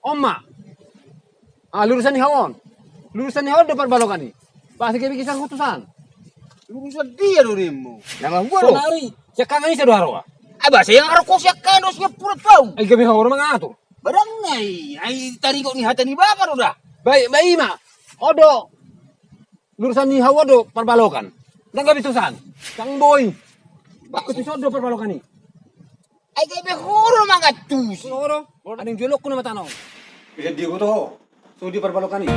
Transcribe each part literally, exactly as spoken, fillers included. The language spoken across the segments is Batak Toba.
On ma. Ah, lurusan ni hau on. Lurusan ni hau on do parbalokan i. Bah, sege bikin sang hutusan. Lurusan dia do nimmu. Nama gua do. Sonari, siangkangan i sado haroa. Ah, bah, siangkangan do siangkangan do siang pura tau. Ai gabe hau do mangatur. Barang nai, ai tarigot ni hata ni bapa do da. Baik, baik ma. On do. Lurusan ni hau on do parbalokan. Ndang gabe tusan. Sang boi. Bah, tuson do parbalokan i. Ai gabe horo mangantusi. Horo. Adong jolokku nama tano. Bisa diego toho. So di parbalokan i.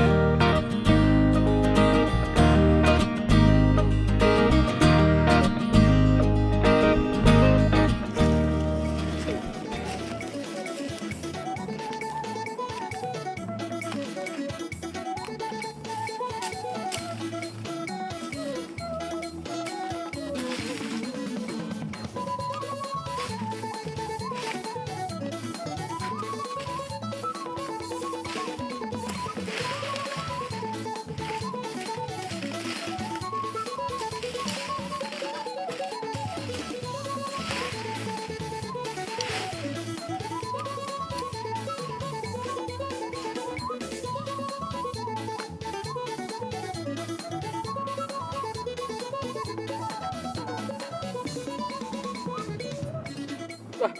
Bah,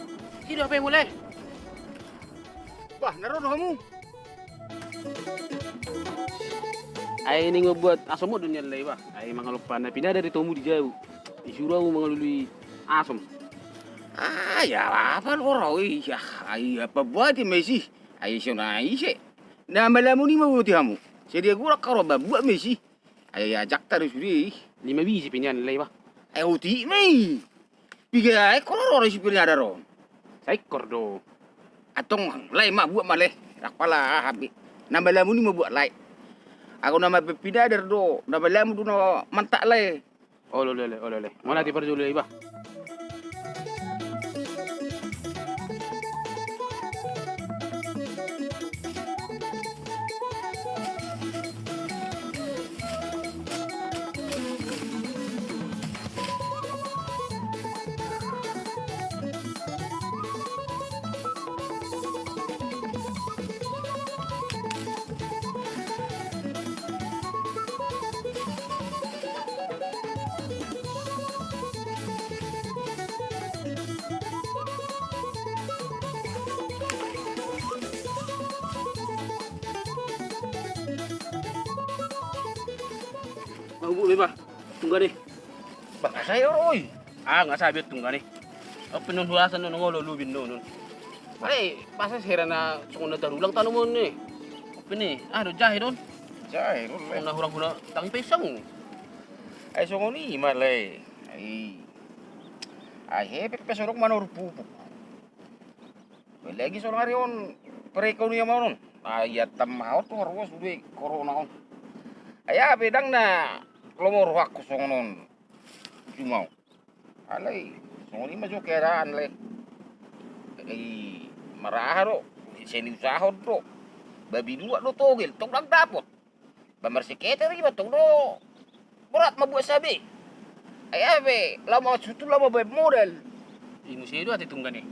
i do H P-mu, Lae. Bah, na ro do hamu. Ai naeng mambuat asom do nian, Lae, bah. Ai mangalompa na pinadar i tu hamu di jabu. Disuru hamu mangalului asom. Ah, ya apa do ro i, ya. Ai apa buat i ma isi. Ai so na ise. Na malamon i ma buat i hamu. Sadia gulak ro, bah, buat ma isi. Ai ajak ta do sude i. Lima biji pe nian, Lae, bah. Ai otik ma i. Piga ekor ro isi pinadar on? Saekor do. Antong, Lae, ma buat ma, Lae. Ndang pola aha be. Na malamon i ma buat, Lae. Anggo na mambahen pinadar do, na malamon do na mantak, Lae. Olo, Lae, olo, Lae. Mauliate parjolo, Lae, bah. Mabuk be, bah. Tunggane. Bah, nga sae ro i. Ah, nga sae be tunggane. Ope non huaso non, olo lubin non. Alai, masa sera na songon na tarulang tano mon ne. Ope ne, ah, do jahe don. Jahe don, Lae. Songon na hurang huna tangi pe isang. Ai songon i ma, Lae. Ai. Ai hepet pe sodok manurpupuk. Lagi sonari on perekonomian ma on. Ai ia tama on tu haruas sude corona on. Ai aha pe ndang na lomo rohangku songon on. Cuma on. Alai songon i ma jo keadaan, Lae. Ai maraha do. Seni usahahon do. Babi dua do togel, tong ndang dapot. Ba marseketer iba tong do. Borat ma buat sabe. Ai aha pe, laho ma sutu laho ma baen modal. I muse do ate tunggane.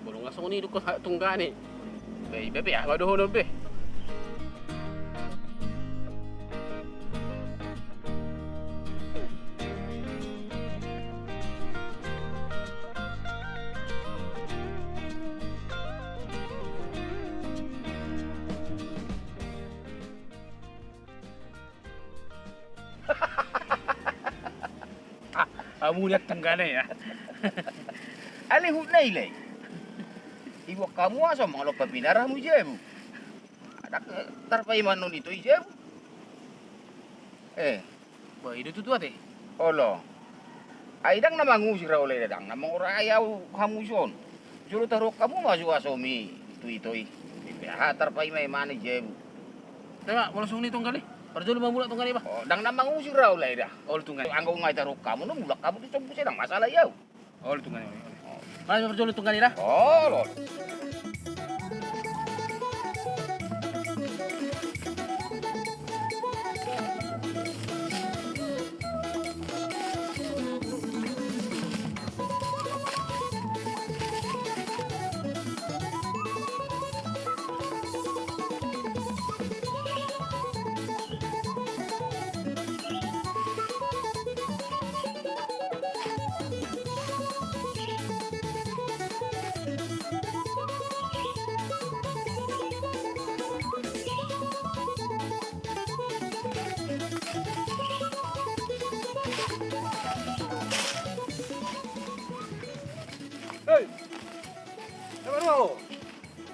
Bolong nga songon i do ko tunggane. Ba iba pe aha ma dohonon be. Ah, hamu nian tunggane ya. Alai hut na i, Lae. Ibuat hamu aso mangalompa pinarah hamu i jabu. Ndang tarpaima annon ito i jabu. Eh. Bah, i do tutu ate. Olo. Ai ndang na mangusir au, Lae, ndang na mangorai au hamu dison. Jolo taruhon hamu ma aso-asomi tu ito i. Aha tarpaima-imana i jabu. Tema, molo songon i tunggane. Parjolo ma mulak tunggane, bah. Oh, ndang na mangusir au, Lae, da. Olo tunggane. Anggo nga taruhon hamu, na mulak hamu tu sombu, sai ndang masalah i au. Olo tunggane, olo, olo. Mas, parjolo tunggane da. Olo, olo.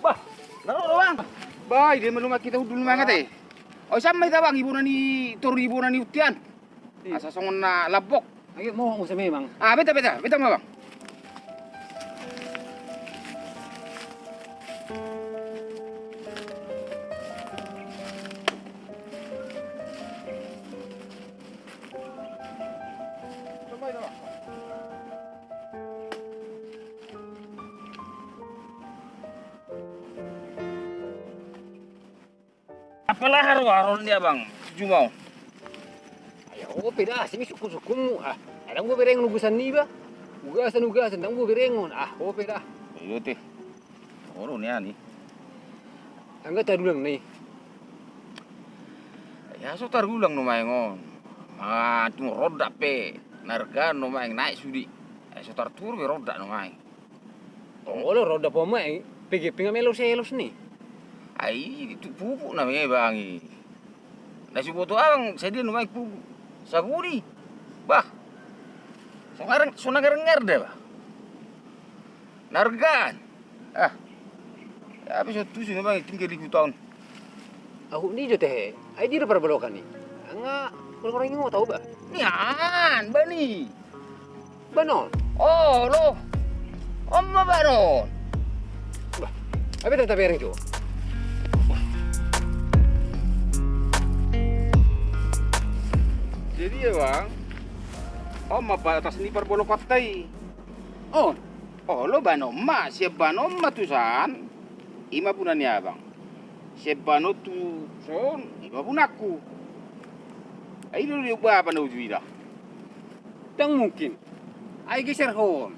Bah, na ro do, Bang. Bah, i do i ma, lumaen hita hundul, lumaen ate. Oi, sahat ma hita, Bang, ibona ni toru, ibona ni untian. Asa songon na lambok. Age, mohop muse memang. Ah, beta, beta, beta ma, Bang. Apala haroa roha ni abang jumao. Ai ope da, sini sukun-sukunmu. Ah, ndang huberengon ugasan niba. Ugasan, ugasan, ndang huberengon. Ah, ope da. Iyo te. Olo ni ani. Anggo tarulang ni. Ai so tarulang nuaeng on. Ma tu ronda pe. Na arga nuaeng naek sude. Ai so tarturu be ronda nuaeng. Olo ronda pe ma i, pege pe nga melo selos ni. Ai tu pupuk na memang i. Na siboto abang sadia nuaeng pupuk. Saguni. Bah. So ngareng, so na ngareng ngarda bah. Na argaan. Ah. Habis so tusi memang i tinggal di huta on. Ahu ni jo tehe. Ai dia do parbalokan i. Nga kurang-kurang ingot au bah. Nian bani. Banon. Olo. On ma banon. Bah, ai beta tabereng jo. Jadi ya bang, on ma batas ni parbolokanta i. On. Olo banon ma, sian banon ma tusan. I ma buna ni abang. Sian banon tuson, i ma bunangku. Ai do dia bapa na uju ida. Ndang mungkin. Ai geser hon.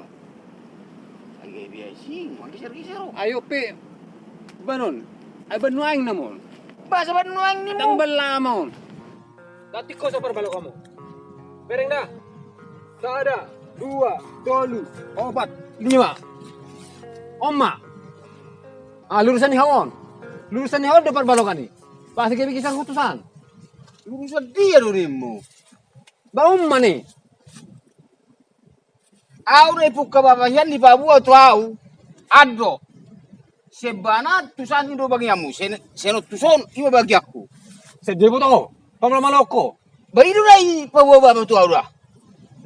Bah. Ai gabe asing, ma geser-geser on. Ai ope banon. Ai ban nuaeng na mon. Bah, so ban nuaeng ni ndang bala ma on. Ganti ho so parbalokanmu. Bereng da. Sada, dua, tolu, opat, lima. On ma. Ah, lurusan ni hau on. Lurusan ni hau on do parbalokan i. Pasti gabe geser tusan. Lurusan dia do nimmu. Bah on ma ni. Au do i pungka bapa hian dipaboa tu au. An do. Sian banon tusan i do bagianmu. Sian, sian on tuson i ma bagianku. Sai diboto ho. Pamala-mala ho. Bah i do na i paboa bapa tu au da.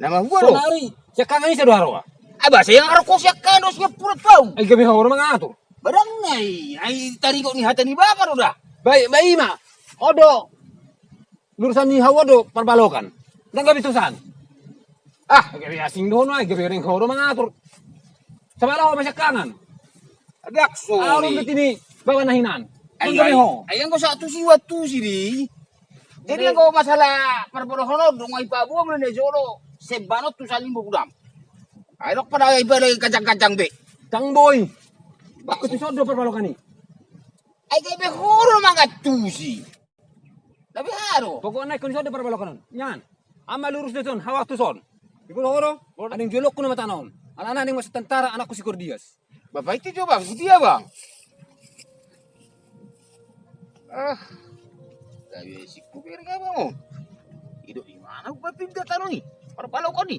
Na maboa do. Sonari siangkangan i sai do haroa. Ai bah siangkangan ho siangkangan do sian pura tu au. Ai gabe ho do mangatur. Bah ndang na i. Ai taringot ni hata ni bapa do da. Bah i, bah i ma. On do. Lurusan ni hau on do parbalokan. Ndang gabe tusan. Ah, gabe asing do ho nuaeng, gabe reng ho do mangatur. Sabala ho ma siangkangan. Dakso. Au do ni. Bapa na hinan. Ai, ndang gabe ho. Ai anggo sahat tusi, sahat tusi di. Jadi anggo masalah parbalokan on do nga i paboa muna na jolo. Sian banon tusan i ma gudam. Ai dok pada i pada i kacang-kacang be. Ndang boi. Bah, tuson do parbalokan i. Ai gabe ho do mangantusi. Tapi aha do? Pokokna ingkon dison do parbalokan on. Nian. Ama lurus do dison, hau tuson. Ingkon ho do? Adong jolongku nama tano on. Alana adong maksud tentara anakku si Kordias. Bapa itu jo bang, dia bang. Ah. Tapi sikku bereng abang on. I do i ma na hupinda tano i. Parbalokan i.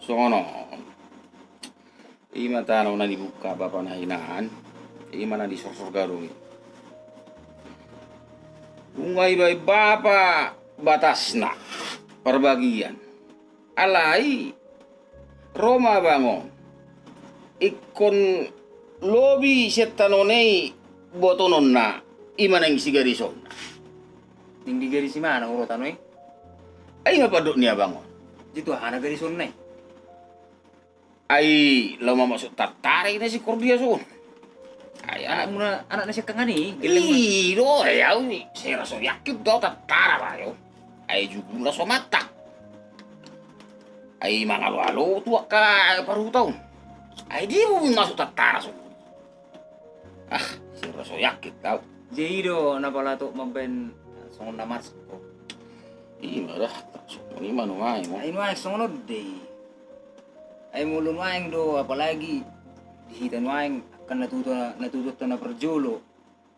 Songon on. I ma tano na dibuka bapa na hinan, i ma na disorsor gadong i. Nunga dibaen bapa batasna, parbagian. Alai ro ma abang on. Ingkon lobi sian tano na i botononna, i ma naeng sigarisonna. Naeng digarisi ma na ro tano i. Ai ima pandok ni abang on. Di tu aha na gadis on nai? Ai laho mamasuk tantara i na si Kordias on. Ai anak muna, anak na siangkangan i, gelleng. I do, ai au i, sai ra so yakin do tantara ba jo. Ai juguna so mantap. Ai mangalo-alo tu angka parhuta on. Ai dia boi masuk tantara so. Ah, sai ra so yakin au. Jadi do na pala tok mambaen songon na mars. Ima dah, songon i ma nuaeng. Ai nuaeng songon on do i. Ai molo nuaeng do, apalagi di hita nuaeng, kan na tutu, na tutu na parjolo.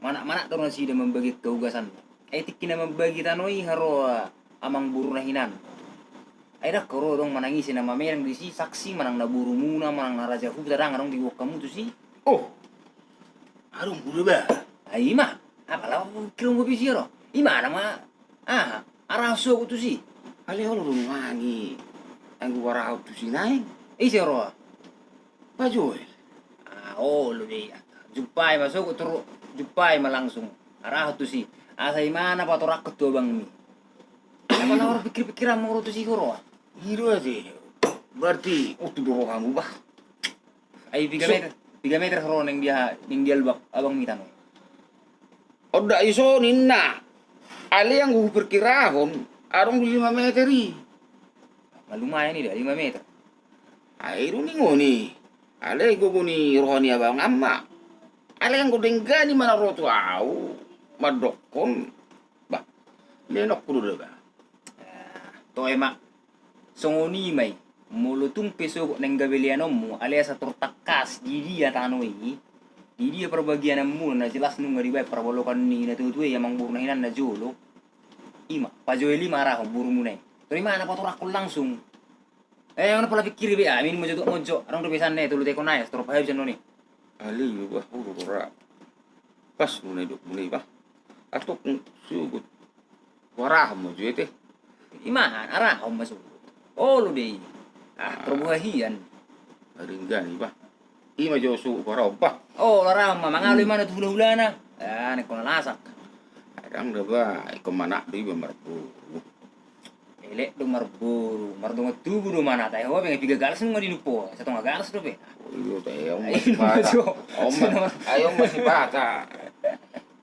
Manak-manak do nasida mambagi haugasan. Ai tingki na mambagi tano i haroa amang boruna hinan. Ai ndang haroa adong manang ise na mamereng disi, saksi manang na borumuna, manang na raja huta, ndang adong diboan hamu tusi. Oh. Adong do ba. Ai ima. Apala kirim kopi siro. Ima nama. Aha, arahon sogot tusi. Alai olo do nuaeng i, anggo arahon tusi naeng. Ise roa? Pajoel. Ah, olo do i. Jumpai ma sogot, turu jumpai ma langsung. Arahon tusi. Asa imana patorangkon tu abangmi. Apa na ora pikir-pikiranmu ro tusi huroa? I do ate. Berarti utu do rohamu bah. Ai piga meter, piga meter soro naeng dia, naeng dialbak abangmi tano i. Onda iso ninna. Alai anggo huperkirahon adong do lima meter i. Ma lumayan i da lima meter. Ai do ningon i. Alai gogo ni roha ni abang ama. Alai anggo denggan i ma na ro tu au mandokkon. Bah. Lenokku do da bah. Toe ma. Songon i ma i, molo tung pe sogot naeng gabe leanonmu, alai asa tor tangkas di dia tano i, di dia parbagiananmuna, na jelas nunga dibaen parbalohan ni na tuatua i, amang boruna hinan na jolo. Ima, pajoel i ma arahon borumuna i. Tor imana patorangkon langsung. Eh, on pola pikiri be, ah, minum mojo tu mojo, adong do pesan ne, tolu teko nai, tor pahabis annon i. Alai bah, olo do ra. Pas nunga idok muna i bah. Atau sogot. Huarahon ma jo ate. Ima, arahon ma sogot. Olo do i. Ah, tor boha hian. Ringgan i bah. Ima jo sogot huarahon bah. Olo arahon ma, mangalo imana tu hulahulana. Ah, naeng hona lasak. Adong da bah, ingkon manat do iba marboru. Elek do marboru, mardongan tubu do manat, ai ho pe nga piga galas nunga dinup ho, satonga galas dope. Iyo, tai on masipata. On ma, ai on masipata.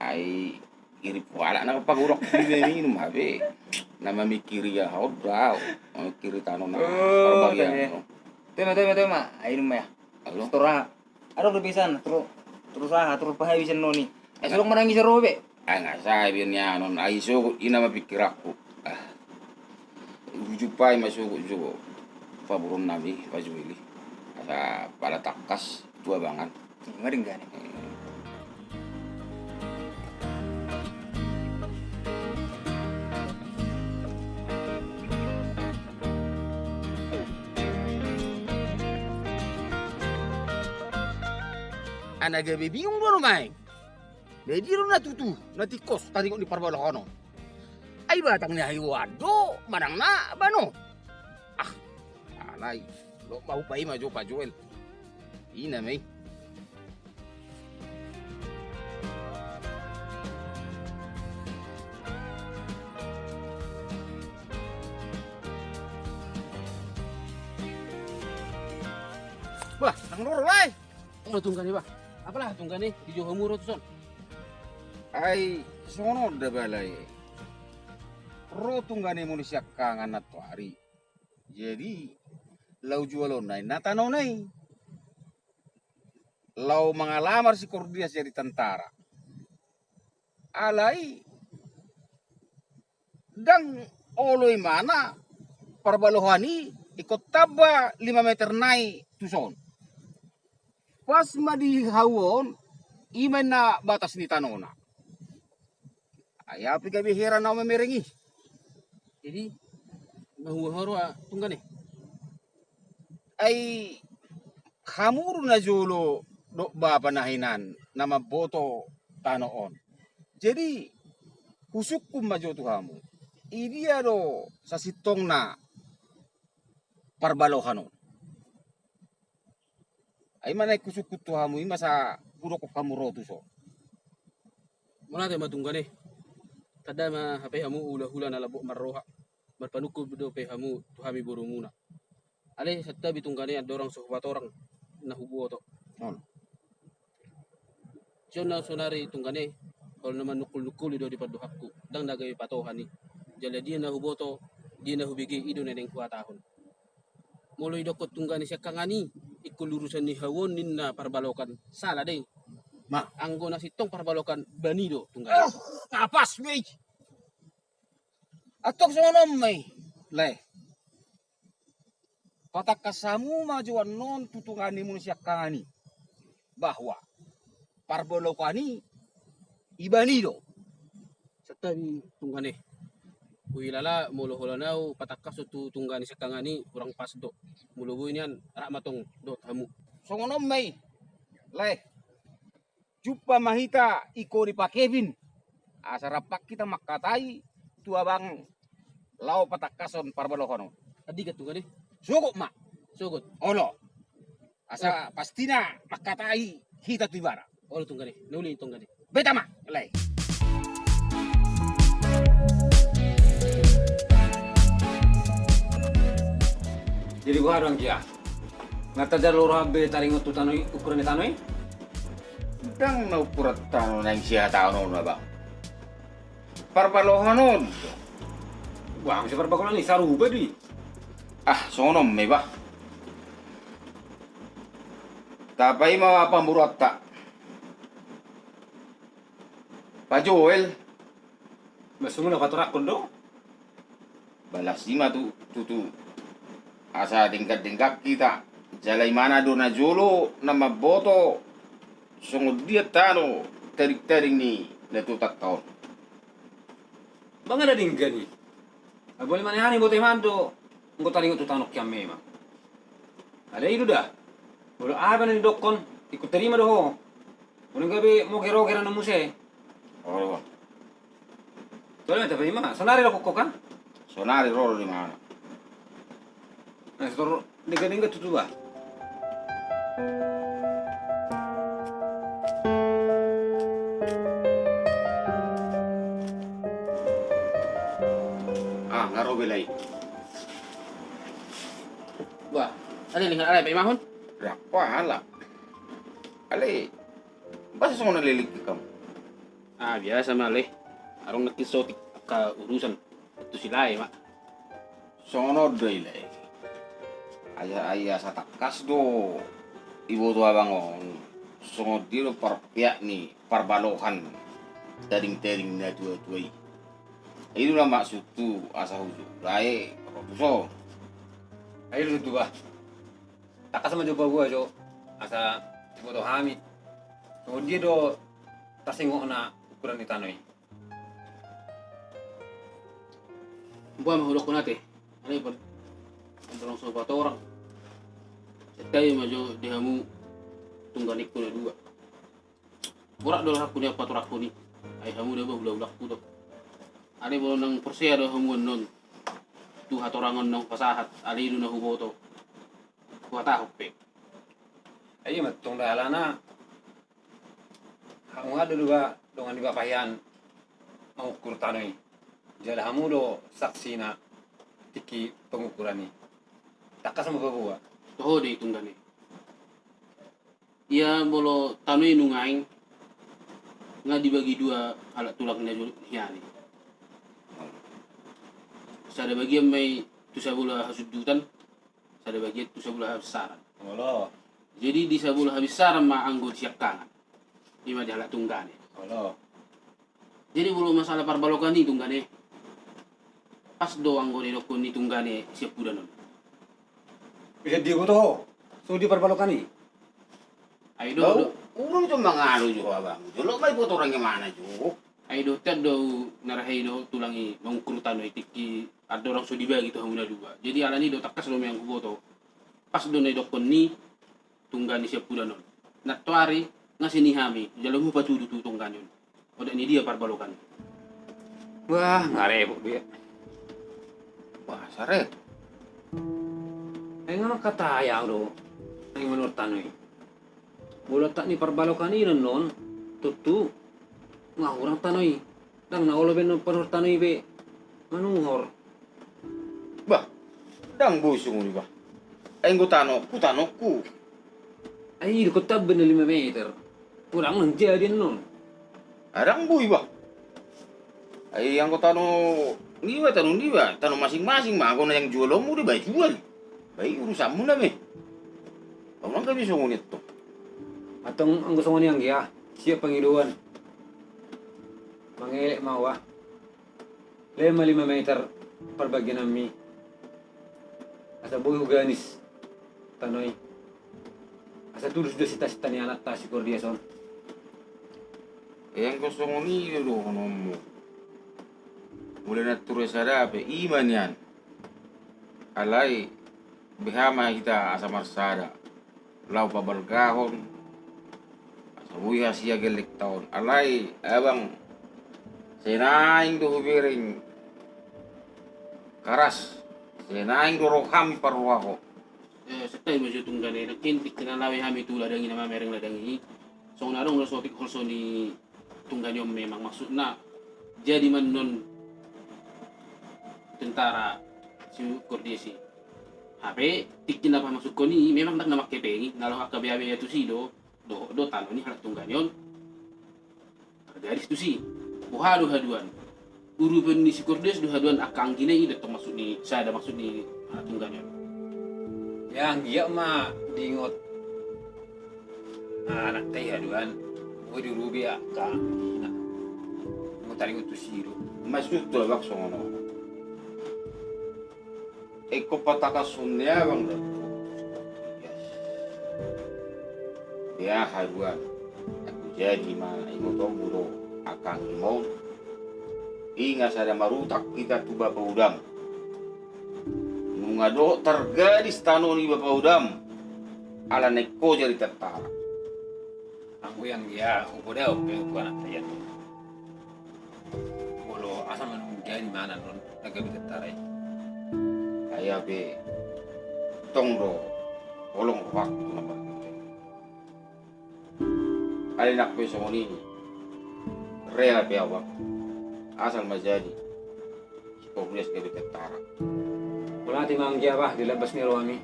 Ai iri puala na pagurok piga minum habe. Na mamikiri aha on da, mamikiri tano na parbagian. Tema, tema, tema, ai inum ma ya. Alo. Tor aha? Adong do pesan, tor, tor aha, tor pahabis annon i. Ai so adong manang ise ro be. Ai nga sae be nian on, ai sogot i na mapikkiranku. Ah. Hujumpai ma sogot jo paborunami, pajoel i. Asa pala tangkas tu abangan. Ima denggan i. Ana gabe bingung do nuaeng. Jadi do na tutu na tingkos taringot ni parbalohan on. Ai batang ni haiwan do manang na bano. Ah, alai, lo mau pai ma jo pajoel. Ina mei. Bah, nang ro ro lai. Olo tunggane bah. Apala tunggane dijou hamu ro tuson? Ai songon on da bala i. Ro tunggane molo siangkangan nantoari. Jadi laho jualonna i na tanona i. Laho mangalamar si Kordias jadi tantara. Alai ndang olo imana parbalohan i ingkon tamba lima meter nai tuson. Pas ma di hau on, ima inna batas ni tanona. Ai au pe gabe heran au mamereng i. Jadi na huahua ro tunggane. Ai hamu do na jolo dohot bapa na hinan na mamboto tano on. Jadi husungkun ma jo tu hamu. Idia do sasintongna parbalohan on. Ai ima naeng husungkun tu hamu, ima sa hudokkon hamu ro tuson. Mauliate ma tunggane. Tanda ma hape hamu hulahula na lambok marroha. marpanungkun dope hamu tu hami borumuna. Alai santabi tunggane, andorang so hupatorang na huboto. On. Songon na sonari tunggane, olo na manungkul-nungkuli do di pandohanku, ndang na gabe patohan i. Jala dia na huboto, dia na hubege, i do na naeng huhatahon. Molo idokkon tunggane siangkangan i, ingkon urusan ni hau on ninna parbalokan, sala do i. Ma. Anggo na sintong parbalokan, bani do tunggane. Ah, na pas be i. Antong songon on ma i, lae. Patangkas hamu ma jo annon tu tunganimu na siangkangan i, bahwa parbalokan i ibani do. Santabi tunggane. Huhilala molo holan au patangkas tu tungga ni siangkangan i, hurang pas do. Molo boi nian, rap ma antong dohot hamu. Songon on ma i, lae. Jumpa ma hita ingkon di Pak Kevin, asa rap hita mangkatai tu abang laho patangkashon parbalokan on. Andigan tunggane? Sogot ma. Sogot. Olo. Asa pastina mangkatai hita tu ibana. Olo tunggane. Na uli tunggane. Beta ma, lae. Jadi boha do anggia? Nga tajalo roham be taringot tu tano i, ukuran ni tano i? Ndang na ukuran tano naeng sihatahon on, abang. Parbalokan on. Bah, muse parbalokan i, sarupa do i. Ah, songon on ma i, bah. Tapaima pamoruonta. Pak Joel. Bah, songon na patorangkon do? Balas i ma tu, tutu. Asa denggan-denggan hita. Jala imana do na jolo na mamboto songon dia tano tading-tading ni na tu tanta on. Bah, nga na denggan i. Nga boi manihani boto i ma do. Anggo taringot tu tano i, memang. Alai i do da. Molo aha pe na nidokkon, ingkon tarima do ho. Molo nga be moger-oger annon muse. Olo, bah. Tole ma, tapaima. Sonari ro ho kan? Sonari ro do imana. Na sitor denggan-denggan tutu, bah. Ah, nga ro be, lae. Bah, alai, alai, paimahon. Rap ala. Alai, boasa songon na leleng hamu? Ah, biasa ma, lae. Adong nangkin sotik angka urusan tu si lae ma. Songon on do i, lae. Ai, ai asa tangkas do iboto abang on songon dia do parpeak ni parbalokan tading-tading na tua-tua i. I do na maksudhu asa hujou lae ro tuson. Ai do tutu, bah. Tangkas ma jo paboa jo asa diboto hami. Songon dia do tarsingokna ukuran ni tano i. Boha ma hudokkon ate? Alai, andorang so hupatorang, santabi ma jo di hamu tungganengku na dua. Borat do rohangku nian patorangkon i. Ai hamu da, bah, hulahulangku do. Alai molo ndang porsea do hamu annon tu hatorangan na hupasahat, alai i do na huboto, huhatahon pe. Ai i ma antong da, alana hamu aha do, bah, dongan ni bapa hian mangukur tano i. Jala hamu do saksina tingki pangukuran i. Tangkas ma paboa. Toho do i tunggane. Ia molo tano i nuaeng nga dibagi dua halak tulang na jolo hian i. Sada bagian ma i tu sabola hasundutan, sada bagian tu sabola habinsaran. Olo. Jadi di sabola habinsaran ma anggo di siangkangan. I ma di halak tunggane. Olo. Jadi molo masalah parbalokan i tunggane, pas do anggo na idokkon ni tunggane siampudan on. Bisa diboto ho songon dia parbalokan i? Ai do, bah, do. Urang jo mangalo jo ho, abang. Jolo ma iboto roha ni imana jo. Ai do, tiap do na rahe i do tulang i mangukur tano i tingki andorang so dibagi tu hamu na dua. Jadi alani do tangkas do ma i anggo huboto. Pas do na idokkon ni tungga ni siampudan on. Nantoari nga sini hami, jala hupatudu tu tunggane on. Oda ni dia parbalokan. Wah, nga repot dia. Wah, sare. Ai nga mangkatai au do naeng manuhor tano i. Molo tak ni parbalokan i annon, tontu nga hurang tano i. Ndang na olo be annon panuhor tano i be manuhor. Bah, ndang boi songon i bah. Ai anggo tanongku, tanongku. Ai dokkon tamba na lima meter. Kurang nang jadi annon. Ndang boi bah. Ai anggo tano niba, tano niba, tano masing-masing ma, anggo na naeng jualonmu do bah jual. Bah i urusanmuna be. Ahu ndang gabe songon i tong. Antong anggo songon i anggia, siap pangidoan. Mangelek ma ahu. Lehon ma lima meter parbagiananmi. Asa boi huganis tano i. Asa tudos do sita-sita ni anakta si Kordias on. Ai anggo songon i do dohononmu. Molo na ture sada pe i ma nian. Alai beha ma hita asa marsada. Laho pabalgahon. Asa boi hasia gellengta on. Alai abang, sai naeng do hubereng karas. Sai naeng do roham parroha ho. Eh, santabi ma jo tunggane, nangkin tingki na laho hami tu ladang i, na mamereng ladang i. Songon adong do sotik holso ni tunggane on memang maksudna. Jadi ma annon tentara si Kordias i. Hape tingki na pamasukkon i memang ndang na mangkepengi, na laho angka bea-bea tusi do, dohot do tano ni halak tunggane on. Targadis tusi. Boha do haduan? Urupi ni si Kordias do haduan angka anggina i, dohot maksud ni sada maksud ni halak tunggane on. Ya anggiat ma diingot anakta i haduan. Boi diurupi angka anggina. Boi taringot tusi do. Maksudhu abang songon on. Ingkon patangkashon ni abang do. Ia haduan. Anggo jadi ma ingotonmu do angka anggima on. Inga sada marutak hita tu bapaudam. Nunga dohot targadis tano ni bapaudam. Ala naeng ho jadi tentara. Anggo i anggia hupoda pe tu anakta i. Molo asa manunggu jadi ma annon na gabe tentara i. Ai hape tong do holong rohangku tu na marhite. Alai nang pe songon i, rela pe ahu. Asal ma jadi si Kordias gabe tentara. Mauliate ma anggia bah di labas ni rohami.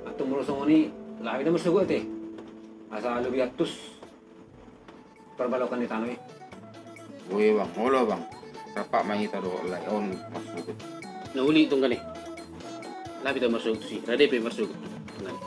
Antong molo songon i, laho hita marsogot ate. Asa lobi antusi parbalokan ni tano i. Boi bang, olo bang. Sapak ma hita dohot lae on marsogot. Na uli tunggane. Laho hita marsogot tusi, rade pe marsogot. Tunggane.